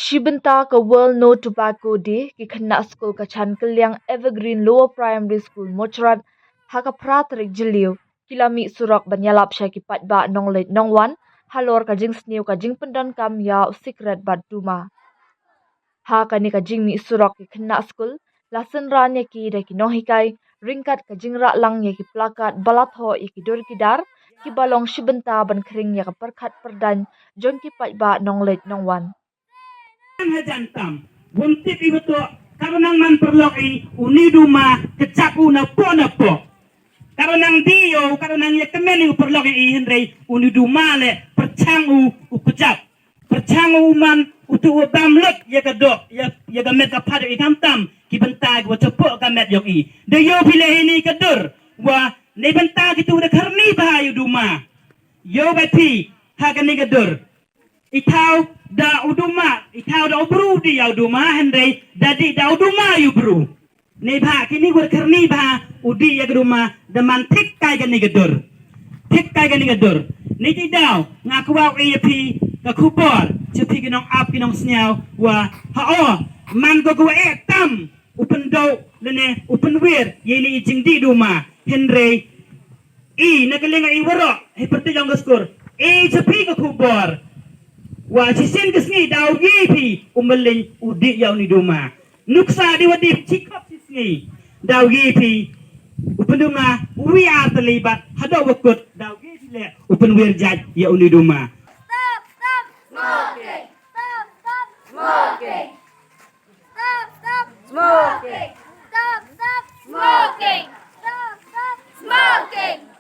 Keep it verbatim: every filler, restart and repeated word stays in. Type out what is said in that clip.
Shi bynta ka World No Tobacco Day, ki khynnah skul ka Chan Kylliang Evergreen Lower Primary School Mawthadraishan, ha ka phra tarik Jylliew, ki la mih surok ban ïalap sha ki paidbah nongleit nongwan halor ka jingsniew ka jingpyndonkam ïa u sikret bad duma. Ha kane ka jingmih surok, ki khynnah skul la synran ïa ki da ki nonghikai ryngkat ka jingrah lang ïa ki plakat ba la thoh ïa ki dur ki dar, kiba long shi bynta ban khring ïa ka pyrkhat pyrdaiñ jong ki paidbah nongleit nongwan. Nang hajan tam, wym tip i ba to, ka ruh nang man paralok i, uni duma, ka chap u na po na po. Ka ruh nang di ïa u, ka ruh nang ïa kmen i u paralok i, hynrei uni duma leh, pyrchang u, u kjap. Pyrchang u man, utu u bam lut ïa ka doh, ïa, ïa ka met ka phad i, khamtam ki bynta kiba chapoh ka met jong i. Da ïoh phi leh ïa ini ka dur, wa, ne bynta kitu da khyrni bha ïa u duma. Ïoh ba phi, ha kane ka dur. I thaw da u duma, i thaw da u bru di ïa u duma, hynrei da di da u duma ïa u bru. Neibhah kine ki khyrni bha u dih ïa ka duma, da man thik kai kane ka dur. Thik kai kane ka dur. Niti daw nga kwah u ai ïa phi ka khubor, sha phi ki nongap ki nongsngew, wa, ha o, man ko ko eh tam u pyndoh lane u pynwir ïa ine i jingdih duma, hynrei i na ka liang i waroh, hi pyrthuh jong ka skur, i sha phi ka khubor, wa, shisien ka sngi daw ïa phi u mylliñ u dih ïa uni duma. Nuksa di wa dih chi khop chi sngi, daw ïa phi u pynduna wi ar tylli bad haduh wa kut daw ïa phi leh u pynwir jait ïa uni duma. Stop, stop smoking. Stop, stop smoking. Stop, stop smoking. Stop, stop smoking. Stop, stop smoking.